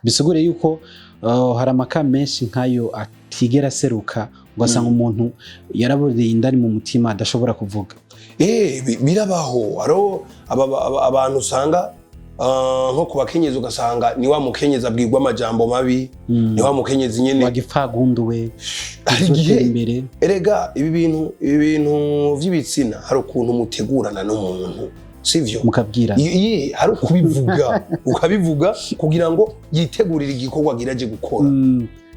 Bisigure yuko hari amaka menshi nkayo atigera aseruka, ugasanga umuntu yaraboreye indani mu mutima, adashobora kuvuga. Birabaho. Hariho abantu usanga nko ku bakenyezi, ugasanga ni wa mukenyezi abwirwa amajambo mabi, ni wa mukenyezi nyene Wagipfagunduwe. Hari uzotera igihe imbere. Erega ibi bintu vy'ibitsina, hari ukuntu mutegurana n'umuntu, sivyo? Mukabwira. Hari ukubivuga, ukabivuga kugira ngo yitegurire igikorwa agira aje gukora.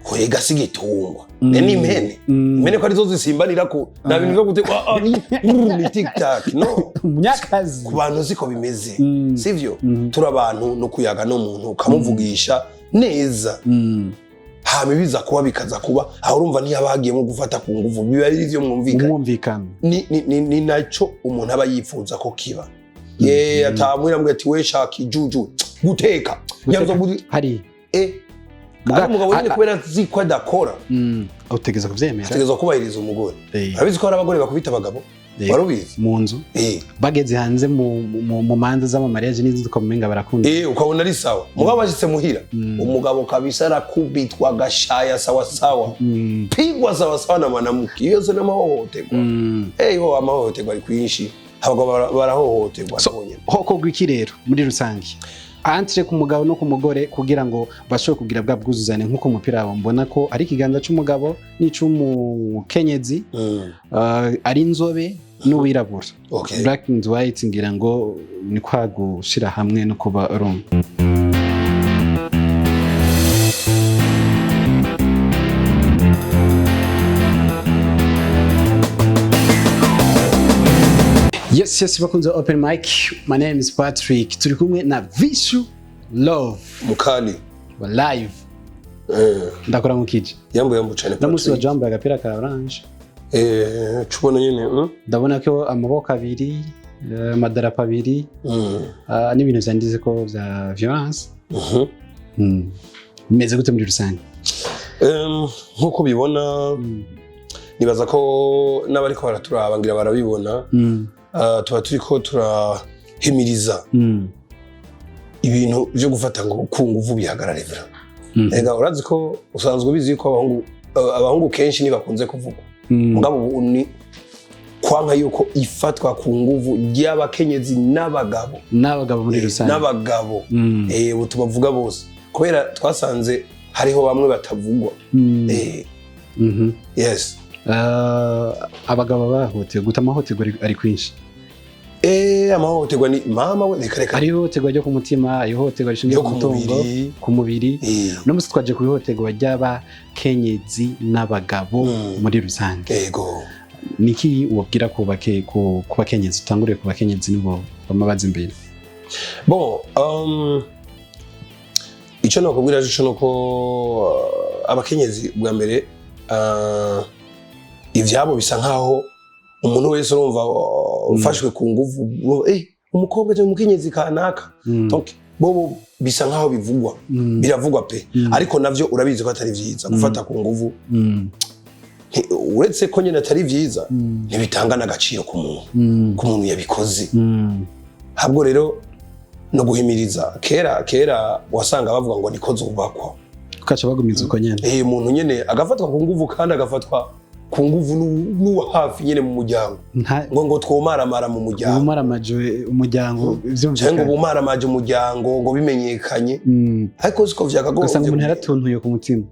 Kwega si igitungwa. Ni impene. Impene ko arizo zisimbanira ko nta bintu vyo gutegura, ni tic tac, no. Munyakazi. Ku bantu siko bimeze, sivyo? Turi abantu, no kuyaga n'umuntu ukamuvugisha neza, hama ibiza kuba bikaza kuba. Aho urumva ntiyaba hagiyemo gufata ku nguvu, biba ari ivyo mwumvikanye. Umwumvikano. Ni naco umuntu aba yifuza ko kiba ye atamwira mbwe ati: "We shaka ijuju guteka." Yavuze ngo hari kandi umugabo nyine, kubera azi ko adakora, utegereza kuvyemera. Ategerezwa kubahiriza umugore. Urabizi ko hari abagore bakubita abagabo? Wari ubizi? Mu nzu. Bageze hanze mu manza z'amamariage n'izindi, ukamumenga barakunda. Ukabona ari sawa, mugabo bashitse muhira, umugabo kabisa arakubitwa, agashaya sawa sawa, pigwa sawa sawa na mwanamke. Iyo yose n'amahohoterwa. Ho amahohoterwa ari kwinshi, abagabo barahohoterwa So, nabo nyene. Hokorwa iki rero muri rusange entre ku mugabo no ku mugore kugira ngo bashobore kugira bwa bwuzuzane, nk'uko umupira wawe mbona ko ari ikiganza c'umugabo n'ic'umukenyezi, ari inzobe n'uwirabura, black and white, ngira ngo ni kwa gushira hamwe no kuba rumwe. Yes, bakunze Open Mic. My name is Patrick. Turi kumwe na Vishu Love Mukali. Wa live. Ndakora mukije. Yambo yambo cyane. Ndamusi wa Patrick. jambo agapira ka orange. Cubona nyene. Ndabona ko amaboko abiri, amadarapo abiri, n'ibintu vyanditse ko vya violence. Bimeze gute muri rusange? Nkuko ubibona, nibaza ko n'abariko baraturaba ngira barabibona. Tuba turiko turahimiriza ibintu vyo gufata ngo ku nguvu bihagarare vra. Ega urazi ko usanzwe ubizi yuko abahungu kenshi ntibakunze kuvugwa. Mugabo ubu ni kwanka yuko ifatwa ku nguvu ry'abakenyezi n'abagabo. N'abagabo muri rusange. N'abagabo. Ubu tubavuga bose kubera twasanze hariho bamwe batavugwa. Yes. Abagabo bahohoterwa gute? Amahohoterwa ari kwinshi. Amahohoterwa ni mama we, reka reka. Ari ihohoterwa ryo ku mutima, ihohoterwa rishingiye Ryo ku ku mutungo, mubiri. Ku mubiri. Uno munsi twaje ku ihohoterwa ry'abakenyezi n'abagabo muri rusange. Ego. Niki wobwira ku bakenyezi? Utanguriye ku bakenyezi, nibo bama baza imbere. Bon, icyo nakubwira cyo nuko abakenyezi bwa mbere, ivyabo bisa nkaho umuntu wese urumva ufashwe ku nguvu, umukobwa cyangwa umukenyezi kanaka. Donc bobo bisa nkaho bivugwa, biravugwa pe. Ariko navyo urabizi ko atari vyiza gufata ku nguvu. Uretse ko nyine atari vyiza, ntibitanga n'agaciro ku muntu, ku muntu yabikoze. Habwo rero no guhimiriza, kera kera wasanga bavuga ngo niko zubakwa. Ukaca bagumiza uko nyene. Umuntu nyene agafatwa ku nguvu, kandi agafatwa ku nguvu n'uwa hafi nyene mu muryango, ngo twomaramara mu muryango. Ubumaramaje umuryango. Cyangwa Vyumvikana. ubumaramaje umuryango ngo bimenyekanye, ariko siko vyakagombye. Ugasanga umuntu yaratuntuye ku mutima.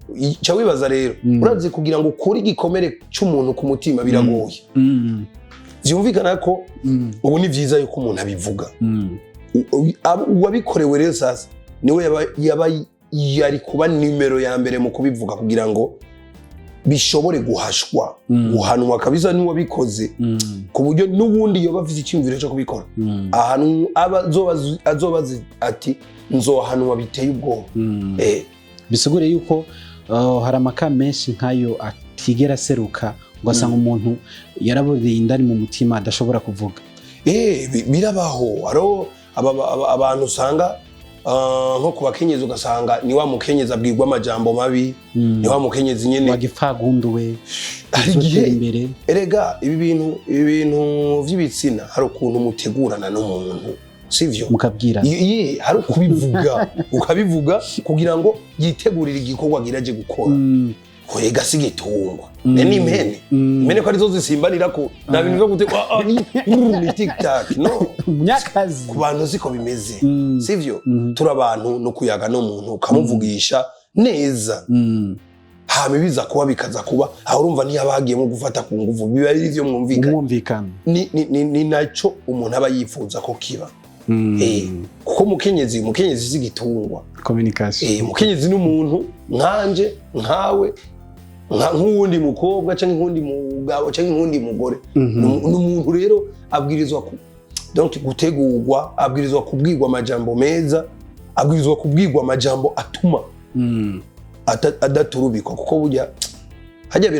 Ca wibaza rero, urazi kugira ngo ukure igikomere c'umuntu ku mutima biragoye. Vyumvikana ko ubu ni vyiza yuko umuntu abivuga. Uwabikorewe rero sasa niwe yaba yari kuba nimero ya mbere mu kubivuga kugira ngo bishobore guhashwa, guhanwa kabisa n'uwabikoze, ku buryo n'ubundi yoba afite icyumviro cyo kubikora, ahantu aba azoba azi ati: "Nzohanwa biteye ubwoba." Bisigure yuko hari amaka menshi nkayo atigera aseruka, ugasanga umuntu yaraboreye indani mu mutima, adashobora kuvuga. Birabaho. Hariho abantu usanga nko ku bakenyezi, ugasanga ni wa mukenyezi abwirwa amajambo mabi, ni wa mukenyezi nyene Wagipfagunduwe. Hari uzotera igihe imbere. Erega ibi bintu vy'ibitsina, hari ukuntu mutegurana n'umuntu. Sivyo? Mukabwira. Ye, hari ukubivuga, ukabivuga kugira ngo yitegurire igikorwa agira aje gukora. Kwega si igitungwa. Ni impene. Impene ko arizo zisimbanira ko nta bintu byo gute, ah, ah, ni tic tac, no. Munyakazi. Ku bantu siko bimeze. Sivyo? Mhm. Turi abantu, no kuyaga n'umuntu ukamuvugisha neza, hama ibiza kuba bikaza kuba aho. Urumva ntiyaba hagiyemo gufata ku nguvu, biba ari ivyo mwumvikanye. Umwumvikano. Ni naco umuntu aba yifuza ko kiba. Kuko umukenyezi si igitungwa. Communication. Umukenyezi n'umuntu nkanje, nkawe, nk'uwundi mukobwa canke nk'uwundi mugabo canke nk'uwundi mugore. Ni umuntu rero abwirizwa donc gutegurwa, abwirizwa kubwirwa amajambo meza, abwirizwa kubwirwa amajambo atuma adaturubikwa, kuko burya hajya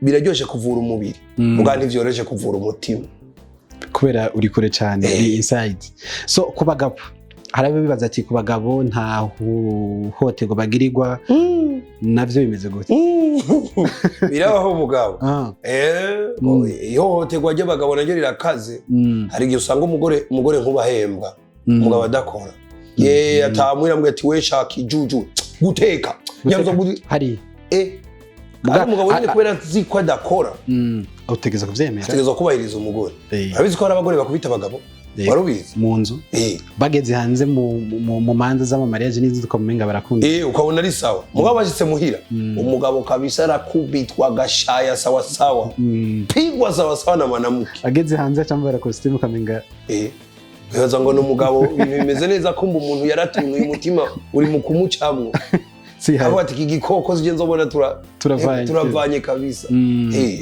biraryoshe kuvura umubiri, muga ntivyoroshe kuvura umutima. Kubera uri kure cyane. Eh. Ni inside. So ku bagabo, hari abibaza ati ku bagabo nta hohoterwa bagirirwa, navyo bimeze gute? Birabaho umugabo. Ihohoterwa ry'abagabo naryo rirakaze. Hari igihe usanga umugore nk'ubahembwa, umugabo adakora, ye atamwira mbwe ati: "We shaka ijuju guteka." Yavuze ngo Hari kandi umugabo nyine kubera azi ko adakora, utegereza kuvyemera. Ategerezwa kubahiriza umugore. Urabizi ko hari abagore bakubita abagabo? Wari ubizi? Mu nzu. Bageze hanze mu manza z'amamariage n'izindi ukamumenga barakunda. Ukabona ari sawa, mugabo bashitse muhira, umugabo kabisa arakubitwa agashaya sawa sawa, pigwa sawa sawa na mwanamke. Ageze hanze acambara kositimu ukamenga Wibaza ngo ni umugabo, ibintu bimeze neza, kumva umuntu yaratunuye umutima uri mu kumucamwo. Si avuga ati: "Iki gikoko sije nzobona turavanye." Turavanye kabisa.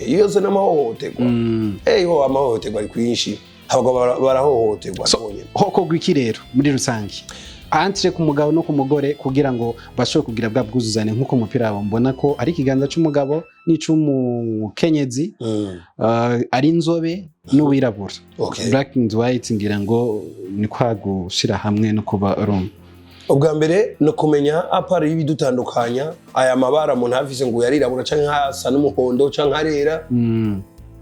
Iyo yose n'amahohoterwa. Yo amahohoterwa ari kwinshi, abagabo barahohoterwa So, nabo nyene. Hokorwa iki rero muri rusange entre ku mugabo no ku mugore kugira ngo bashobore kugira bwa bwuzuzane nk'uko umupira wabo mbona ko ari ikiganza c'umugabo n'ic'umukenyezi, ari inzobe n'uwirabura, black and white, ngira ngo ni kwa gushira hamwe no kuba rumwe? Ubwa mbere ni ukumenya à part y'ibidutandukanya, aya mabara umuntu afise ngo yarirabura canke asa n'umuhondo canke arera.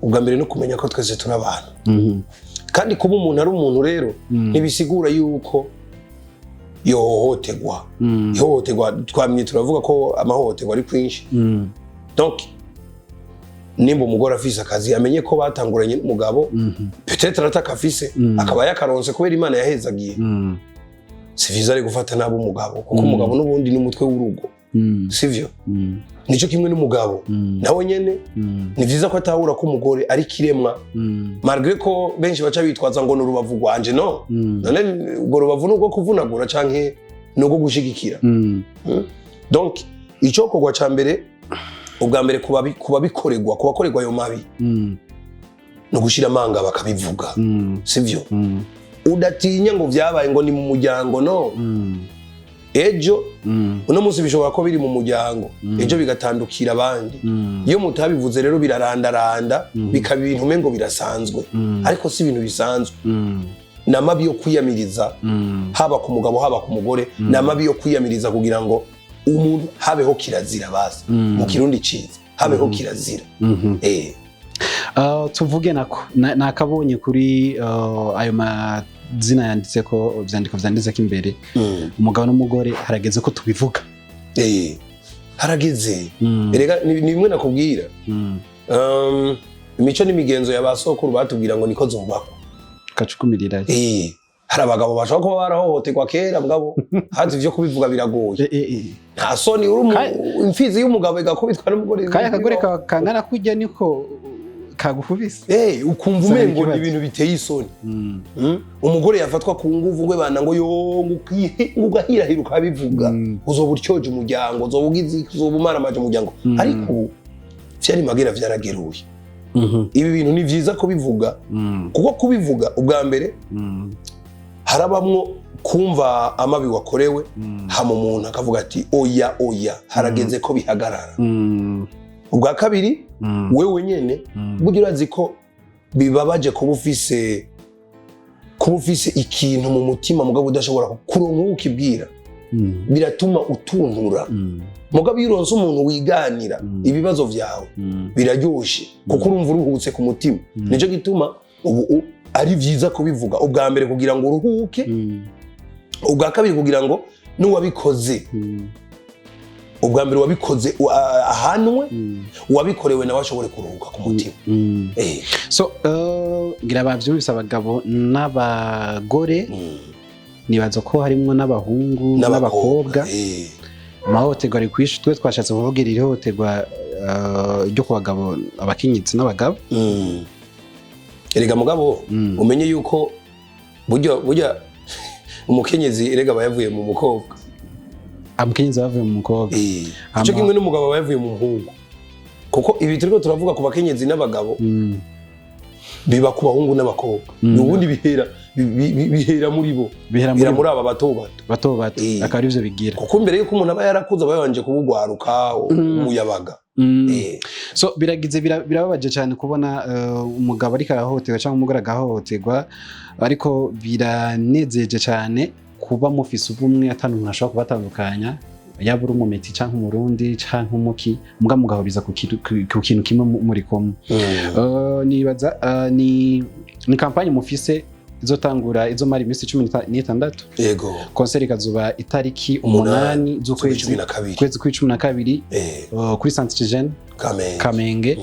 Ubwa mbere ni ukumenya ko twese turi abantu, kandi kuba umuntu ari umuntu rero ntibisigura yuko yohohoterwa. Ihohoterwa twamye turavuga ko amahohoterwa ari kwinshi. Donc nimba umugore afise akazi, amenye ko batanguranye n'umugabo, peut-être atakafise, akaba yakaronse kubera Imana yahezagiye. Si vyiza ari gufata nabi umugabo, kuko umugabo n'ubundi ni umutwe w'urugo, sivyo? Nico kimwe n'umugabo, nawe nyene ni vyiza ko atahura ko umugore ari kiremwa, malgré ko benshi baca bitwaza ngo ni urubavu rwanje. No none urwo rubavu ni urwo kuvunagura canke ni urwo gushigikira? Donc icokorwa ca mbere, ubwa mbere kubabikorerwa, kubakorerwa ayo mabi, ni ugushira amanga bakabivuga, sivyo? Udatinya ngo vyabaye ngo ni mu muryango, no. Ejo, uno munsi bishobora ko biri mu muryango, ejo bigatandukira abandi. Iyo mutabivuze rero birarandaranda, bikaba ibintu umengo birasanzwe, ariko si ibintu bisanzwe. Ni amabi yo kwiyamiriza, haba ku mugabo, haba ku mugore. Ni amabi yo kwiyamiriza kugira ngo umuntu habeho kirazira, basi mu Kirundi ciza habeho kirazira. Tuvuge nako nakabonye kuri ayo mazina yanditse ko ivyandiko vyanditseko imbere, umugabo n'umugore, harageze ko tubivuga. Harageze. Erega ni bimwe nakubwira. Imico n'imigenzo ya ba sokuru batubwira ngo niko zubakwa. Ugacukumirira. Hari abagabo bashobora kuba barahohoterwa kera, mugabo hazi ivyo kubivuga biragoye. Nta soni, uri imfizi y'umugabo igakubitwa n'umugore. Kaya akagore kangana kurya niko kagukubise. Ukumva Usanga umengo ni ikibazo. ibintu biteye isoni. Umugore yafatwa ku nguvu ngwe bana ngo yo ngo ugahirahira ukabivuga, uzoba uryoje umuryango, uzoba ugize, uzoba umaramaje umuryango. Ariko ubu vyari magera vyarageruye. Ibi bintu ni vyiza kubivuga, kuko kubivuga ubwa mbere harabamwo kumva amabi wakorewe, hama umuntu akavuga ati: "Oya, oya, harageze ko bihagarara." Ubwa kabiri, wewe nyene burya urazi ko bibabaje kuba ufise ikintu mu mutima mugabo udashobora kuronka uwo ukibwira. Biratuma utuntura. Mugabo iyo uronse umuntu wiganira ibibazo vyawe, biraryoshe kuko urumva uruhutse ku mutima. Nico gituma ubu Ari vyiza kubivuga, ubwa mbere kugira ngo uruhuke, ubwa kabiri kugira ngo n'uwabikoze, ubwa mbere uwabikoze ahanwe, uwabikorewe nawe ashobore kuruhuka ku mutima. So ngira bavyumvise, abagabo n'abagore, nibaza ko harimwo n'abahungu n'abakobwa. Amahohoterwa ari kwishi. Twe twashatse kuvugira iri hohoterwa ryo ku bagabo, abakenyezi n'abagabo. Erega mugabo, umenye yuko burya umukenyezi erega aba yavuye mu mukobwa. Amukenyezi bavuye mu mukobwa. Ico kimwe n'umugabo aba yavuye mu muhungu, kuko ibi turiko turavuga ku bakenyezi n'abagabo biba ku bahungu n'abakobwa. Ubundi bihera bihera muri bo. Bihera bihera muri muri aba bato bato. Bato bato. Akaba arivyo bigira. Kuko mbere yuko umuntu aba yarakuze, aba yabanje kubugwaruka, umuyabaga. So biragize birababaje cyane kubona umugabo ariko arahohoterwa cyangwa umugore agahohoterwa, ariko biranezeje cyane kuba mufise ubumwe, atanu umuntu ashobora kubatandukanya, yaba uri umumeti cyangwa umurundi cyangwa umuki, muga mugahuriza ku kintu kimwe muri kumwe. Nibaza ni campagne mufise izotangura, izomara iminsi 16. Yego. Concert ikazuba itariki 8 8 z'ukwezi 12. kwezi kw'12, kuri Centre Jeune Kamenge. Kamenge.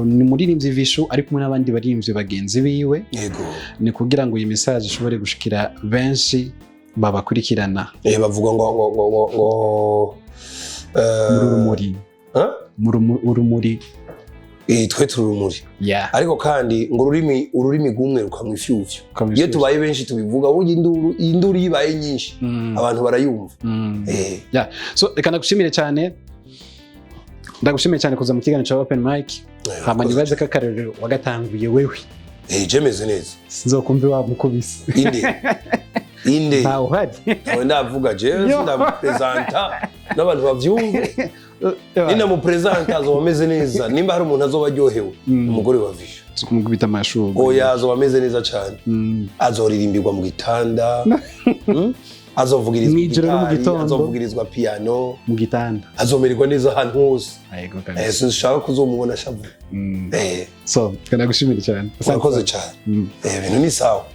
Ni umuririmbyi Vichou ari kumwe n'abandi baririmbyi bagenzi biwe. Yego. Ni kugira ngo iyi message ishobore gushikira benshi babakurikirana. Bavuga ngo Muri urumuri. Huh? Muri urumuri. Twe turi urumuri. Ariko kandi ngo ururimi rw'umwe rukamwa ifyufyu. Iyo tubaye benshi tubivuga, burya induru iyo ibaye nyinshi, abantu barayumva. So reka ndagushimire cyane, ndagushimiye cyane kuza mu kiganiro cya Open Mic. Hama nibaze ko akarorero wagatanguye wewe. Je meze neza. Sinzokumva wamukubise. Inde inde? Ntawe uhari. Ntawe ndavuga jewe. Yo. Ndamupresenta n'abantu bavyumve. Ninamupresenta azoba ameze neza. Nimba hari umuntu azoba aryohewe, umugore wa Vichou. Kumukubita amashurwe. Oya, azoba ameze neza cyane. Azoririmbirwa mu gitanda. Azovugirizwa Mw'ijoro no mu gitari, gitondo. azovugirizwa piano. Mu gitanda. Azomererwa neza ahantu hose. Yego kabisa. Sinshaka kuzomubona ashavuye. So ndagushimire cyane. Murakoze cyane. Ibintu ni sawa.